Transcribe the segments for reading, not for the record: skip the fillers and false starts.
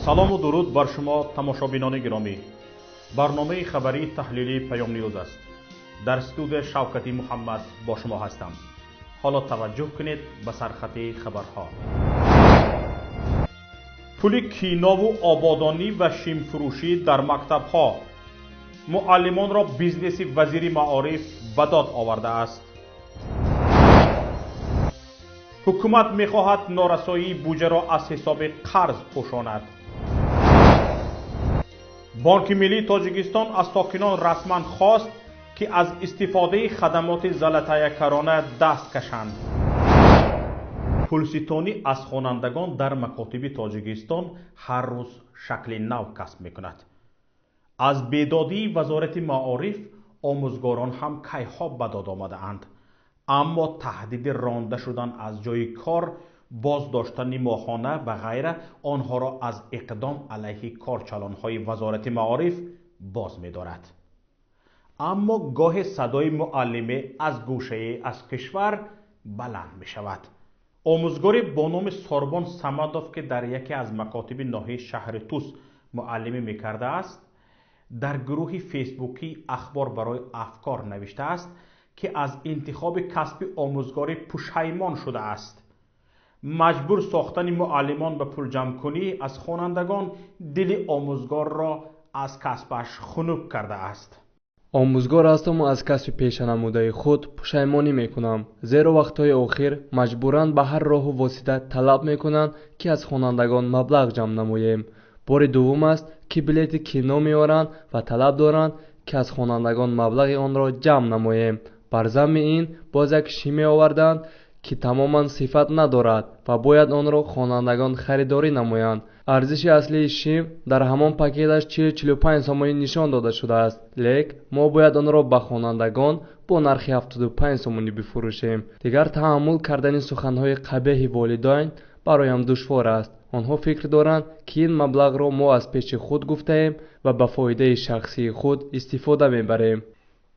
Салому дуруд бар шумо, тамошобинони гиромӣ. Барномаи хабарии таҳлилии Паём Ньюз аст. Дар студия Шавкати Муҳаммад бо шумо ҳастам. Ҳоло таваҷҷӯҳ кунед ба сархати хабарҳо. Пули кинову ободонӣ ва шимфурӯшӣ дар мактабҳо муаллимонро бизнеси вазири маориф ба дод овардааст. Ҳукумат мехоҳад норасоии буҷаро аз ҳисоби қарз пӯшонад. Бонки миллии Тоҷикистон аз сокинон расман хост, ки аз истифодаи хадамоти Золотая Корона даст кашанд. Пулситонӣ аз хонандагон дар макотиби Тоҷикистон ҳар рӯз шакли нав касб мекунад. Аз бедодии Вазорати маориф омӯзгорон ҳам кайҳо ба дод омадаанд. Аммо таҳдиди ронда шудан аз ҷои кор, боздоштани моҳона ва ғайра онҳоро аз иқдом алайҳи корчалонҳои Вазорати маориф боз медорад. Аммо гоҳе садои муаллиме аз гӯшае аз кишвар баланд мешавад. Омӯзгоре бо номи Сорбон Самадов, ки дар яке аз макотиби ноҳияи шаҳри Тус муаллимӣ мекардааст, дар гурӯҳи фейсбукии «Ахбор барои афкор» навиштааст, ки аз интихоби касби омӯзгорӣ пушаймон шудааст. Маҷбур сохтани муаллимон ба пулҷамъкунӣ аз хонандагон дили омӯзгорро аз касбаш хунук кардааст. Омӯзгор ҳастаму аз касби пешанамудаи худ пушаймонӣ мекунам, зеро вақтҳои охир маҷбуран ба ҳар роҳу восита талаб мекунанд, ки аз хонандагон маблағ ҷамъ намоем. Бори дуввум аст, ки билети кино меоранд ва талаб доранд, ки аз хонандагон маблағи онро ҷамъ намоем. Бар замми ин боз як шим меоварданд, ки тамоман сифат надорад ва бояд онро хонандагон харидорӣ намоянд. Арзиши аслии шим дар ҳамон пакеташ 40-45 сомонӣ нишон дода шудааст, лек мо бояд онро ба хонандагон бо нархи 75 сомонӣ бифурӯшем. Дигар таҳаммул кардани суханҳои қабеҳи волидайн бароям душвор аст. Онҳо фикр доранд, ки ин маблағро мо аз пеши худ гуфтаем ва ба фоидаи шахсии худ истифода мебарем.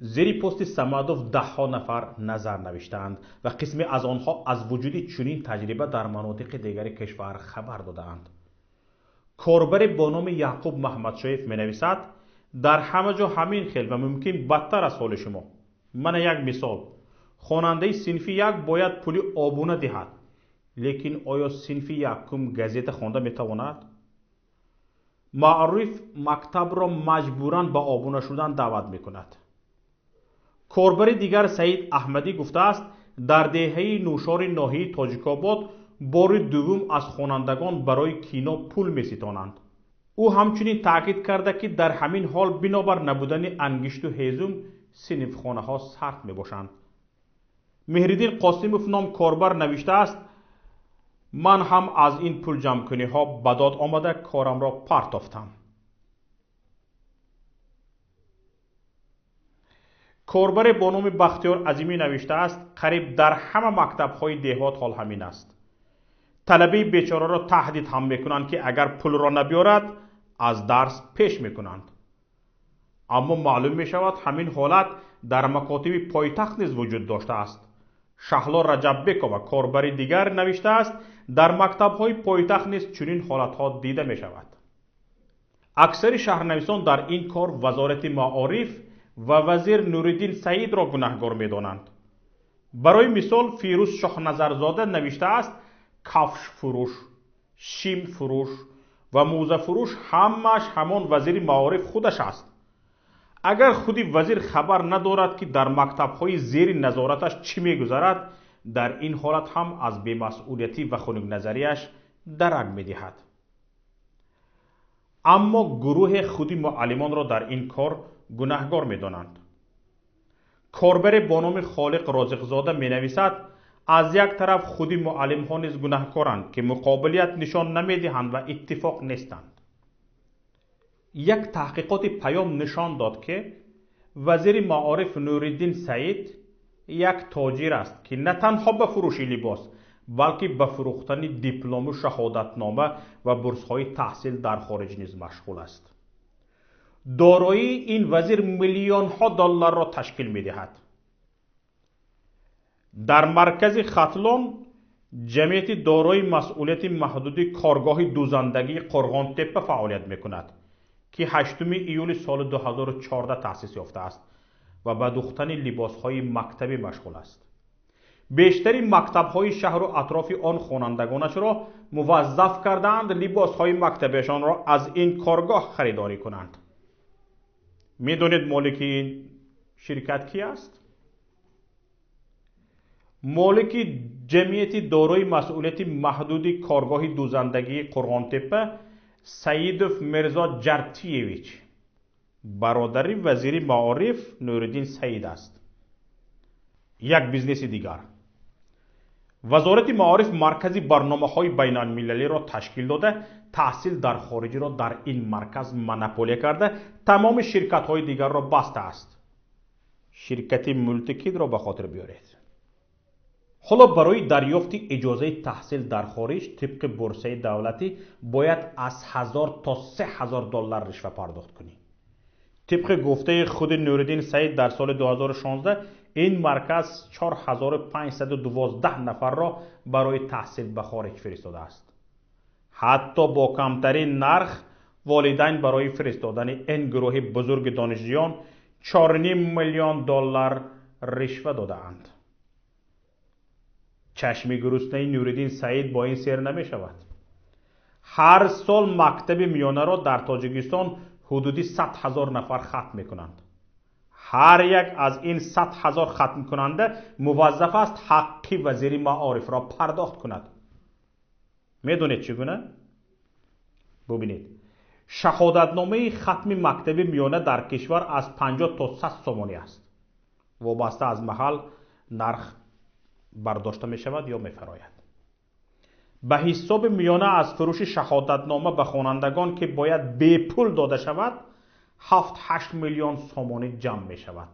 Зери пости Самадов даҳҳо нафар назар навиштаанд ва қисме аз онҳо аз вуҷуди чунин таҷриба дар манотиқи дигари кишвар хабар додаанд. Корбаре бо номи Яъқуб Маҳмадшоев менависад: дар ҳама ҷо ҳамин хел ва мумкин бадтар аз ҳоли шумо. Мана як мисол. Хонандаи синфи як бояд пули обуна диҳад, лекин оё синфи якум газета хонда метавонад? Маориф мактабро маҷбуран ба обуна шудан даъват мекунад. Корбари дигар Саид Аҳмадӣ гуфтааст, дар деҳаи Нӯшори ноҳияи Тоҷикобод бори дуввум аз хонандагон барои кино пул меситонанд. Ӯ ҳамчунин таъкид карда, ки дар ҳамин ҳол бинобар набудани ангишту ҳезум синфхонаҳо сард мебошанд. Меҳриддин Қосимов ном корбар навиштааст: ман ҳам аз ин пулҷамъкуниҳо ба дод омада корамро партофтам. Корбаре бо номи Бахтиёр Азимӣ навиштааст: қариб дар ҳама мактабҳои деҳот ҳол ҳамин аст. Талабаи бечораро таҳдид ҳам мекунанд, ки агар пулро набиёрад, аз дарс пеш мекунанд. Аммо маълум мешавад, ҳамин ҳолат дар макотиби пойтахт низ вуҷуд доштааст. Шаҳло Раҷаббекова, корбари дигар, навиштааст, дар мактабҳои пойтахт низ чунин ҳолатҳо дида мешавад. Аксари шаҳрнависон дар ин кор Вазорати маориф ва вазир Нуриддин Саидро гунаҳгор медонанд. Барои мисол, Фирӯз Шоҳназарзода навиштааст: кафшфурӯш, шимфурӯш ва мӯзафурӯш ҳамааш ҳамон вазири маориф худаш аст. Агар худи вазир хабар надорад, ки дар мактабҳои зери назораташ чӣ мегузарад, дар ин ҳолат ҳам аз бемасъулиятӣ ва хунукназарияш дарак медиҳад. Аммо гурӯҳе худи муаллимонро дар ин кор гунаҳгор медонанд. Корбаре бо номи Холиқ Розиқзода менависад: аз як тараф худи муаллимҳо низ гунаҳкоранд, ки муқобилият нишон намедиҳанд ва иттифоқ нестанд. Як таҳқиқоти Паём нишон дод, ки вазири маориф Нуриддин Саид як тоҷир аст, ки на танҳо ба фурӯши либос, балки ба фурӯхтани диплому шаҳодатнома ва бурсҳои таҳсил дар хориҷ низ машғул аст. Дороии ин вазир миллионҳо долларро ташкил медиҳад. Дар маркази Хатлон Ҷамъияти дорои масъулияти маҳдуди коргоҳи дӯзандагии Қурғонтеппа фаъолият мекунад, ки 8 июли соли 2014 таъсис ёфтааст ва ба дӯхтани либосҳои мактабӣ машғул аст. Бештари мактабҳои шаҳру атрофи он хонандагонашро муваззаф кардаанд либосҳои мактабиашонро аз ин коргоҳ харидорӣ кунанд. Медонед молики ин ширкат ки аст? Молики ҷамъияти дорои масъулияти маҳдуди коргоҳи дӯзандагии Қурғонтеппа Саидов Мирзо Ҷартиевич, бародари вазири маориф Нуриддин Саид аст. Як бизнеси дигар. Вазорати маориф маркази барномаҳои байналмилалиро ташкил дода, таҳсил дар хориҷиро дар ин марказ монополия карда, тамоми ширкатҳои дигарро бастааст. Ширкати Мултикидро ба хотир биёред. Ҳоло барои дарёфти иҷозаи таҳсил дар хориҷ тибқи бурсаи давлатӣ бояд аз 1000 то 3000 доллар ришва пардохт кунӣ. Тибқи гуфтаи худи Нуриддин Саид дар соли 2016 ин марказ 4512 нафарро барои таҳсил ба хориҷ фиристодааст. Ҳатто бо камтарин нарх волидайн барои фиристодани ин гурӯҳи бузурги донишҷӯён 4,5 миллион доллар ришва додаанд. Чашми гуруснаи Нуриддин Саид бо ин сер намешавад. Ҳар сол мактаби миёнаро дар Тоҷикистон ҳудуди 100 000 нафар хатм мекунанд. Ҳар як аз ин 100 000 хатмкунанда муваззаф аст ҳаққи вазири маорифро пардохт кунад. Медонед чӣ гуна? Бубинед. Шаҳодатномаи хатми мактаби миёна дар кишвар аз 50 то 100 сомонӣ аст. Вобаста аз маҳал нарх бардошта мешавад ё мефарояд. Ба ҳисоби миёна аз фурӯши шаҳодатнома ба хонандагон, ки бояд бепул дода шавад, 7-8 миллион сомонӣ ҷамъ мешавад.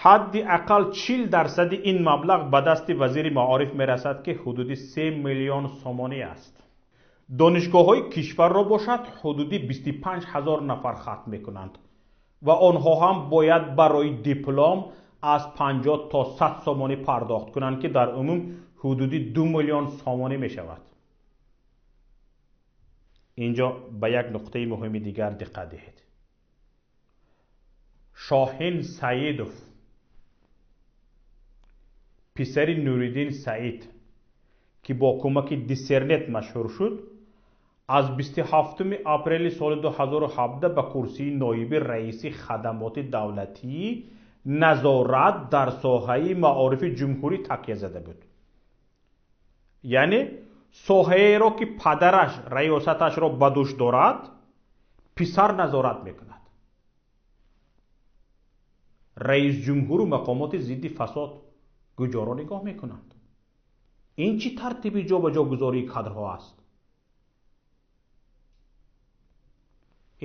Ҳадди ақал 40% ин маблағ ба дасти вазири маориф мерасад, ки ҳудуди 3 миллион сомонӣ аст. Донишгоҳҳои кишварро бошад ҳудуди 25 000 нафар хатм мекунанд ва онҳо ҳам бояд барои диплом аз 50 то 100 сомонӣ пардохт кунанд, ки дар умум ҳудуди 2 миллион сомонӣ мешавад. Инҷо ба як нуқтаи муҳими дигар диққат диҳед. Шоҳин Саидов, писари Нуриддин Саид, ки бо кӯмаки диссернет машҳур шуд, аз 27 апрели соли 2017 ба курсии ноиби раиси хадамоти давлатии назорат дар соҳаи маорифи ҷумҳурӣ такя зада буд. Яъне соҳаеро, ки падараш раёсаташро ба дӯш дорад, писар назорат мекунад. Раисҷумҳуру мақомоти зидди фасод куҷоро нигоҳ мекунанд? Ин чӣ тартиби ҷобаҷогузории кадрҳо аст?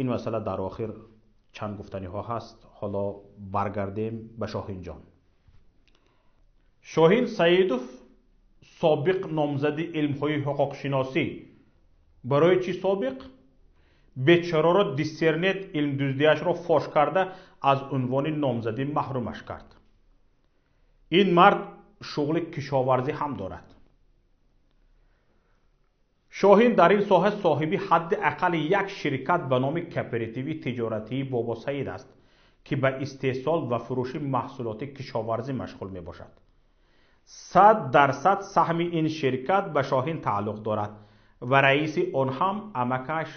Ин масъала дар охир чанд гуфтаниҳо ҳаст. Ҳоло баргардем ба Шоҳинҷон. Шоҳин Саидов собиқ номзади илмҳои ҳуқуқшиносӣ. Барои чӣ собиқ? Бечораро диссернет илмдуздиашро фош карда аз унвони номзадӣ маҳрумаш кард. Ин мард шуғли кишоварзӣ ҳам дорад. Шоҳин дар ин соҳа соҳиби ҳадди ақали як ширкат ба номи кооперативи тиҷоратии Бобосаид аст, ки ба истеҳсол ва фурӯши маҳсулоти кишоварзӣ машғул мебошад. 100% саҳми ин ширкат ба Шоҳин тааллуқ дорад ва раиси он ҳам амакаш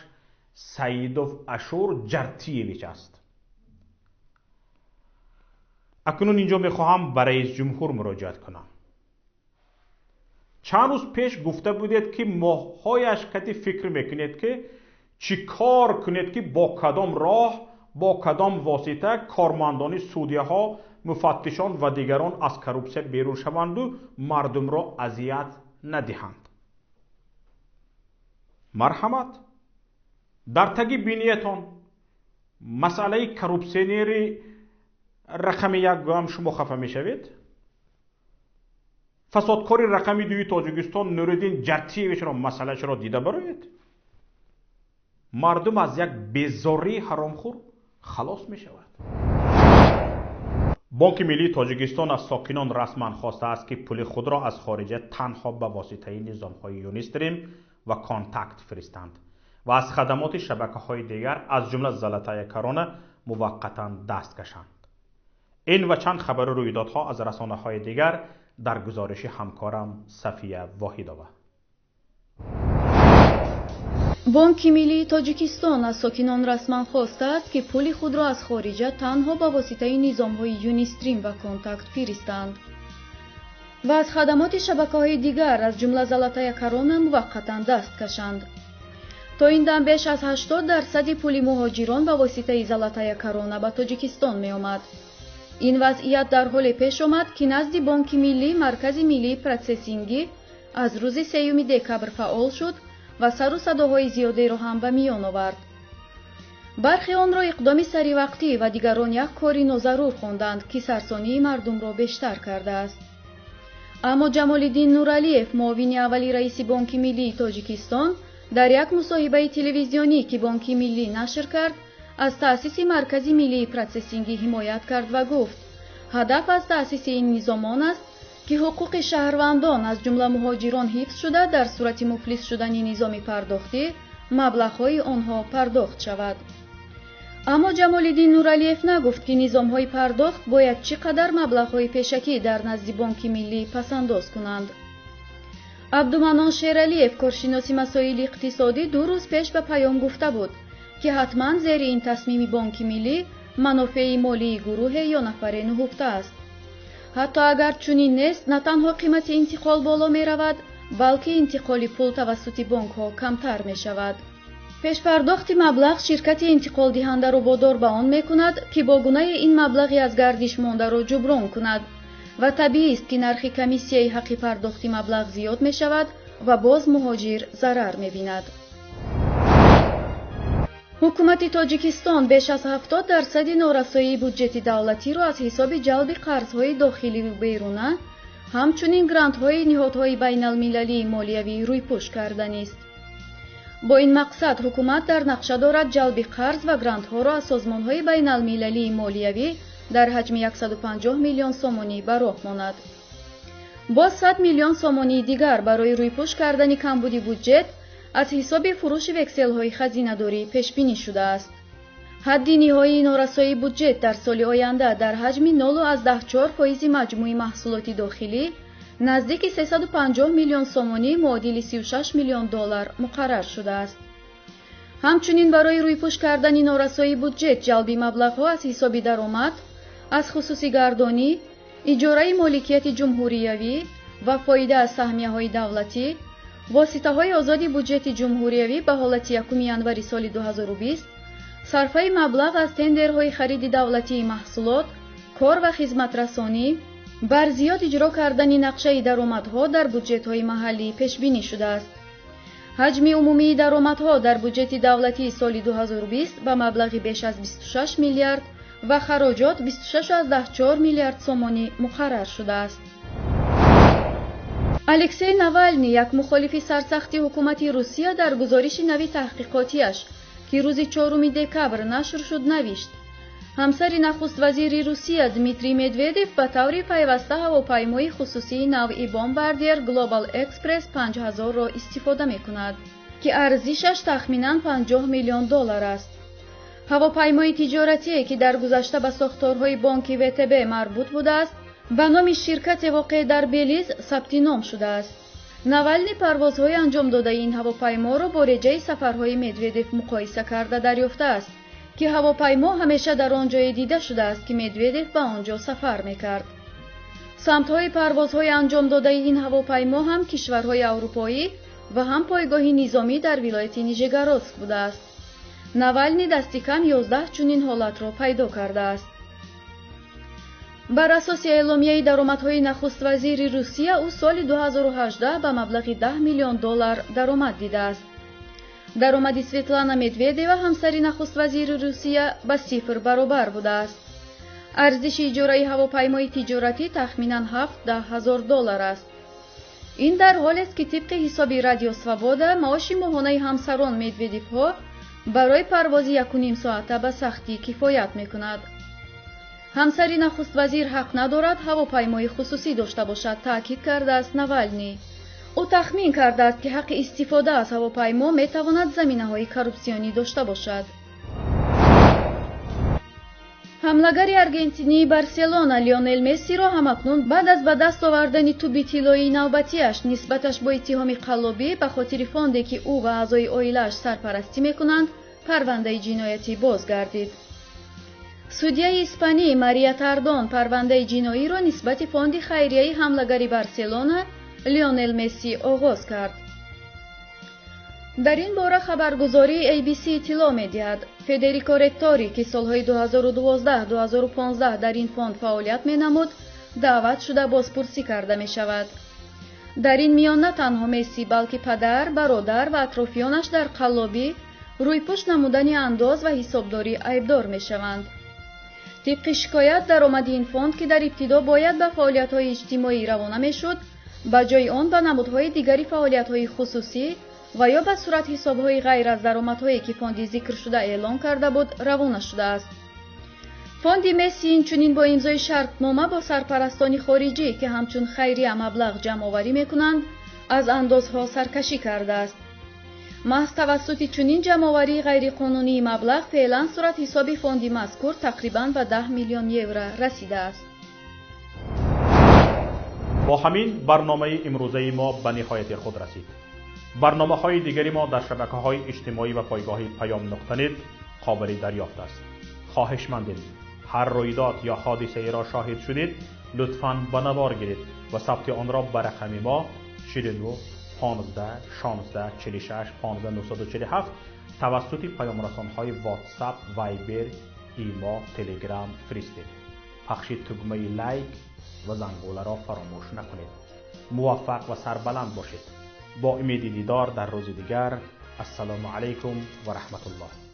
Саидов Ашур Ҷартиевич аст. Акнун инҷо мехоҳам ба раисҷумҳур муроҷиат кунам. Чанд рӯз пеш гуфта будед, ки моҳҳояш кати фикр мекунед, ки чӣ кор кунед, ки бо кадом роҳ, бо кадом восита кормандони судияҳо, муфаттишон ва дигарон аз коррупсия берун шаванду мардумро азият надиҳанд. Марҳамат, дар таги биниятон масъалаи коррупсионери рақами як гӯям шумо хафа мешавед? Фасодкори рақами дуи Тоҷикистон Нуриддин Ҷартиевичро масъалаашро дида бароед? Мардум аз як безории ҳаромхӯр халос мешавад. Бонки миллии Тоҷикистон аз сокинон расман хостааст, ки пули худро аз хориҷа танҳо ба воситаи низомҳои Юнистрим ва Контакт фиристанд ва аз хадамоти шабакаҳои дигар, аз ҷумла Золотая Корона, муваққатан даст кашанд. Ин ва чанд хабару рӯйдодҳо аз расонаҳои дигар дар гузориши ҳамкорам Сафия Воҳидова. Бонки миллии Тоҷикистон аз сокинон расман хостааст, ки пули худро аз хориҷа танҳо ба воситаи низомҳои Юнистрим ва Контакт фиристанд ва аз хадамоти шабакаҳои дигар, аз ҷумла Золотая Корона, муваққатан даст кашанд. То ин дам беш аз 80% пули муҳоҷирон ба воситаи Золотая Корона ба Тоҷикистон меомад. Ин вазъият дар ҳоле пеш омад, ки назди Бонки Миллӣ Маркази миллии протсессингӣ аз рӯзи 3 декабр фаъол шуд ва сару садоҳои зиёдеро ҳам ба миён овард. Бархе онро иқдоми саривақтӣ ва дигарон як кори нозарур хонданд, ки сарсонии мардумро бештар кардааст. Аммо Ҷамолиддин Нуралиев, муовини аввали раиси Бонки Миллии Тоҷикистон, дар як мусоҳибаи телевизионӣ, ки Бонки Миллӣ нашр кард, аз таъсиси Маркази миллии протсессингӣ ҳимоят кард ва гуфт, ҳадаф аз таъсиси ин низом он аст, ки ҳуқуқи шаҳрвандон, аз ҷумла муҳоҷирон, ҳифз шуда, дар сурати муфлис шудани низоми пардохтӣ маблағҳои онҳо пардохт шавад. Аммо Ҷамолиддин Нуралиев нагуфт, ки низомҳои пардохт бояд чӣ қадар маблағҳои пешакӣ дар назди Бонки Миллӣ пасандоз кунанд. Абдуманон Шералиев, коршиноси масоили иқтисодӣ, 2 рӯз пеш ба Паём гуфта буд, ки ҳатман зери ин тасмими Бонки Миллӣ манофеи молии гурӯҳе ё нафаре нуҳуфта аст. Ҳатто агар чунин нест, на танҳо қимати интиқол боло меравад, балки интиқоли пул тавассути бонкҳо камтар мешавад. Пешпардохти маблағ ширкати интиқолдиҳандаро водор ба он мекунад, ки бо гунаи ин маблағи аз гардиш мондаро ҷуброн кунад ва табиист, ки нархи комиссияи ҳаққи пардохти маблағ зиёд мешавад ва боз муҳоҷир зарар мебинад. Ҳукумати Тоҷикистон беш аз 70% норасоии буҷети давлатиро аз ҳисоби ҷалби қарзҳои дохиливу беруна, ҳамчунин грантҳои ниҳодҳои байналмилалии молиявӣ рӯйпӯш карданист. Бо ин мақсад ҳукумат дар нақша дорад ҷалби қарз ва грантҳоро аз созмонҳои байналмилалии молиявӣ дар ҳаҷми 150 миллион сомонӣ ба роҳ монад. Боз 100 миллион сомонии дигар барои рӯйпӯш кардани камбуди буҷет аз ҳисоби фурӯши векселҳои хазинадорӣ пешбинӣ шудааст. Ҳадди ниҳоии норасоии буҷет дар соли оянда дар ҳаҷми 0,4% маҷмӯи маҳсулоти дохилӣ наздики 350 миллион сомонӣ муодили 36 миллион доллар муқаррар шудааст. Ҳамчунин барои рӯйпӯш кардани норасоии буҷет ҷалби маблағҳо аз ҳисоби даромад, аз хусусигардонӣ, иҷораи моликияти ҷумҳуриявӣ ва фоида аз саҳмияҳои давлатӣ, воситаҳои озоди буҷети ҷумҳуриявӣ ба ҳолати 1 январи соли 2020, сарфаи маблағ аз тендерҳои хариди давлатии маҳсулот, кор ва хизматрасонӣ, бар зиёд иҷро кардани нақшаи даромадҳо дар буҷетҳои маҳаллӣ пешбинӣ шудааст. Ҳаҷми умумии даромадҳо дар буҷети давлатии соли 2020 ба маблағи беш аз 26 миллиард ва хароҷот 26,4 миллиард сомонӣ муқаррар шудааст. Алексей Навални, як мухолифи сарсахти ҳукумати Русия, дар гузориши нави таҳқиқотиаш, ки рӯзи 4 декабр нашр шуд, навишт: ҳамсари нахуствазири Русия Дмитрий Медведев ба таври пайваста ҳавопаймои хусусии навъи Bombardier Global Express 5000-ро истифода мекунад, ки арзишаш тахминан 50 миллион доллар аст. Ҳавопаймои тиҷоратие, ки дар гузашта ба сохторҳои бонки ВТБ марбут будааст, ба номи ширкате воқеъ дар Белиз сабти ном шудааст. Навални парвозҳои анҷомдодаи ин ҳавопайморо бо реҷаи сафарҳои Медведев муқоиса карда дарёфтааст, ки ҳавопаймо ҳамеша дар он ҷое дида шудааст, ки Медведев ба он ҷо сафар мекард. Самтҳои парвозҳои анҷомдодаи ин ҳавопаймо ҳам кишварҳои аврупоӣ ва ҳам пойгоҳи низомӣ дар вилояти Нижегородск будааст. Навални дасти кам 11 чунин ҳолатро пайдо кардааст. Бар асоси эъломияи даромадҳои нахуствазири Русия, ӯ соли 2018 ба маблағи 10 миллион доллар даромад дидааст. Даромади Светлана Медведева, ҳамсари нахуствазири Русия, ба сифр баробар будааст. Арзиши иҷораи ҳавопаймои тиҷоратӣ тахминан 7-10 ҳазор доллар аст. Ин дар ҳолест, ки тибқи ҳисоби Радио Свобода маоши моҳонаи ҳамсарон Медведевҳо барои парвози 1,5 соата ба сахтӣ кифоят мекунад. Ҳамсари нахуствазир ҳақ надорад ҳавопаймои хусусӣ дошта бошад, таъкид кардааст Навалний. Ӯ тахмин кардааст, ки ҳаққи истифода аз ҳавопаймо метавонад заминаҳои коррупсионӣ дошта бошад. Ҳамлагари аргентинии Барселона Лионел Мессиро ҳамакнун баъд аз ба даст овардани тӯби тиллоии навбатиаш нисбаташ бо иттиҳоми қаллобӣ ба хотири фонде, ки ӯ ва аъзои оилааш сарпарастӣ мекунанд, парвандаи ҷиноятӣ боз гардид. Судяи испанӣ Мария Тардон парвандаи ҷиноиро нисбати фонди хайрияи ҳамлагари Барселона Лионел Месси оғоз кард. Дар ин бора хабаргузории ABC иттилоъ медиҳад. Федерико Реттори, ки солҳои 2012-2015 дар ин фонд фаъолият менамуд, даъват шуда бозпурсӣ карда мешавад. Дар ин миён на танҳо Месси, балки падар, бародар ва атрофиёнаш дар қаллобӣ, рӯйпӯш намудани андоз ва ҳисобдорӣ айбдор мешаванд. Тибқи шикоят, даромади ин фонд, ки дар ибтидо бояд ба фаъолиятҳои иҷтимоӣ равона мешуд, ба ҷои он ба намудҳои дигари фаъолиятҳои хусусӣ ва ё ба суратҳисобҳои ғайр аз даромадҳое, ки фонди зикршуда эълон карда буд, равона шудааст. Фонди Месси инчунин бо имзои шартнома бо сарпарастони хориҷӣ, ки ҳамчун хайрия маблағ ҷамъоварӣ мекунанд, аз андозҳо саркашӣ кардааст. Маҳз тавассути чунин ҷамъоварии ғайриқонунии маблағ феълан суратҳисоби фонди мазкур тақрибан ба 10 миллион евро расидааст. Бо ҳамин барномаи имрӯзаи мо ба ниҳояти худ расид. Барномаҳои дигари мо дар шабакаҳои иҷтимоӣ ва пойгоҳи Паём нуқта нет қобили дарёфт аст. Хоҳишмандем, ҳар рӯйдод ё ҳодисаеро шоҳид шудед, лутфан ба навор гиред ва сабти онро ба рақами мо 49 15 16 46 15 947 тавассути паёмрасонҳои WhatsApp, Viber, Имо, Telegram фиристед. Пахши тугмаи лайк ва зангуларо фаромӯш накунед. Муваффақ ва сарбаланд бошед. Бо умеди дидор дар рӯзи дигар. Ассалому алайкум ва раҳматуллоҳ.